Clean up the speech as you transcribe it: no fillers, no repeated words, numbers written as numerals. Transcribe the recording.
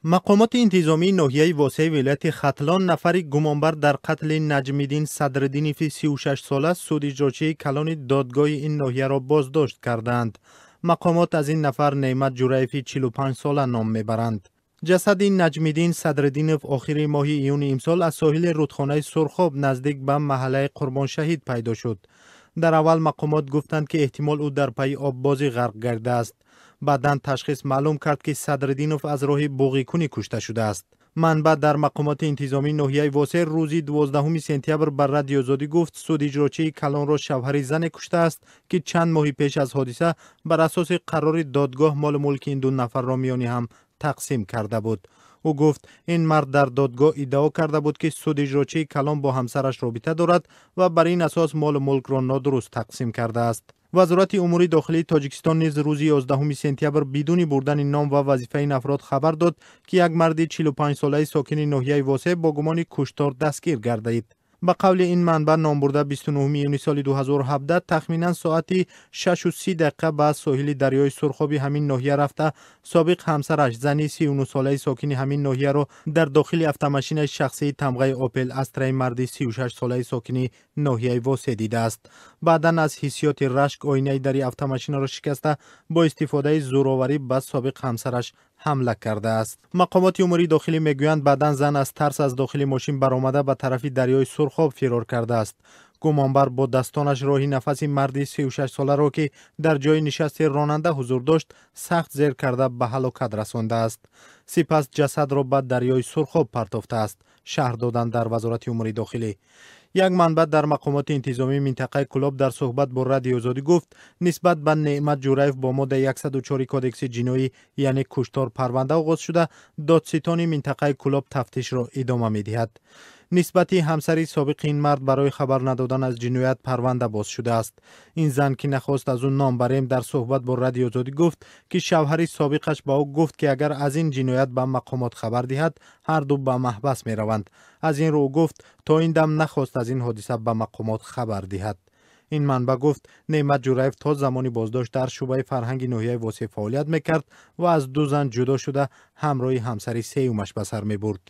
Мақомоти интизомии ноҳияи Восеи вилояти Хатлон нафари гумонбар дар қатли Наҷмиддин Садриддинови 36-сола, судиҷрочии калони додгоҳи ин ноҳияро боздошт кардаанд. Мақомот аз ин нафар Неъмат Ҷураеви 45-сола ном мебаранд. Ҷасади Наҷмиддин Садриддинов охири моҳи июни имсол аз соҳили рудхонаи Сурхоб наздик ба маҳаллаи Қурбоншаҳид пайдо шуд. Дар аввал мақомот гуфтанд, ки эҳтимол ӯ дар пайи оббозӣ ғарқ гардааст. Баъдан ташхис маълум кард, ки Садриддинов аз роҳи буғикунӣ кушта шудааст. Манбаъ дар мақомоти интизомии ноҳияи Восе рӯзи 12 сентябр ба Радиои Озодӣ гуфт, судиҷрочии калонро шавҳари зане куштааст, ки чанд моҳи пеш аз ҳодиса бар асоси қарори додгоҳ молу мулки ин ду нафарро миёни ҳам тақсим карда буд. Ӯ гуфт, ин мард дар додгоҳ иддао карда буд, ки судиҷрочии калон бо ҳамсараш робита дорад ва бар ин асос молу мулкро нодуруст тақсим кардааст. Вазорати умури дохилии Тоҷикистон низ рӯзи 11 сентябр бидуни бурдани ном ва вазифаи ин афрод хабар дод, ки як марди 45-солаи сокини ноҳияи Восе бо гумони куштор дастгир гардид. Ба қавли ин манбаъ, номбурда 29 июни соли 2017 тахминан соати 6:30 дақиқа ба соҳили дарёи Сурхоби ҳамин ноҳия рафта, собиқ ҳамсараш, зани 39-солаи сокини ҳамин ноҳияро дар дохили автомашинаи шахсии тамғаи Опел Астраи марди 36-солаи сокини ноҳияи Восе дидааст. Баъдан аз ҳиссиёти рашк оинаи дари автомашинаро шикаста, бо истифодаи зӯроварӣ ба собиқ ҳамсараш ҳамла кардааст. Мақомоти умури дохилӣ мегӯянд, баъдан зан аз тарс аз дохили мошин баромада, ба тарафи дарёи Сурхоб фирор кардааст. Гумонбар бо дастонаш роҳи нафаси марди 36-соларо, ки дар ҷои нишасти ронанда ҳузур дошт, сахт зер карда, ба ҳалокат расондааст. Сипас ҷасадро ба дарёи Сурхоб партофтааст, шарҳ доданд дар Вазорати умури дохилӣ. Як манбаъ дар мақомоти интизомии минтақаи Кӯлоб дар суҳбат бо Радиои Озодӣ гуфт, нисбат ба Неъмат Ҷураев бо моддаи 104 Кодекси ҷиноӣ, яъне куштор, парванда оғоз шуда, додситони минтақаи Кӯлоб тафтишро идома медиҳад. Нисбати ҳамсари собиқи ин мард барои хабар надодан аз ҷиноят парванда боз шудааст. Ин зан, ки нахост аз ӯ ном барем, дар суҳбат бо Радиои Озодӣ гуфт, ки шавҳари собиқаш ба ӯ гуфт, ки агар аз ин ҷиноят ба мақомот хабар диҳад, ҳарду ба маҳбас мераванд. Аз ин рӯ, гуфт, то ин дам нахост аз ин ҳодиса ба мақомот хабар диҳад. Ин манбаъ гуфт, Неъмат Ҷураев то замони боздошт дар шӯъбаи фарҳанги ноҳияи Восе фаъолият мекард ва аз ду зан ҷудо шуда, ҳамроҳи ҳамсари сеюмаш ба сар мебурд.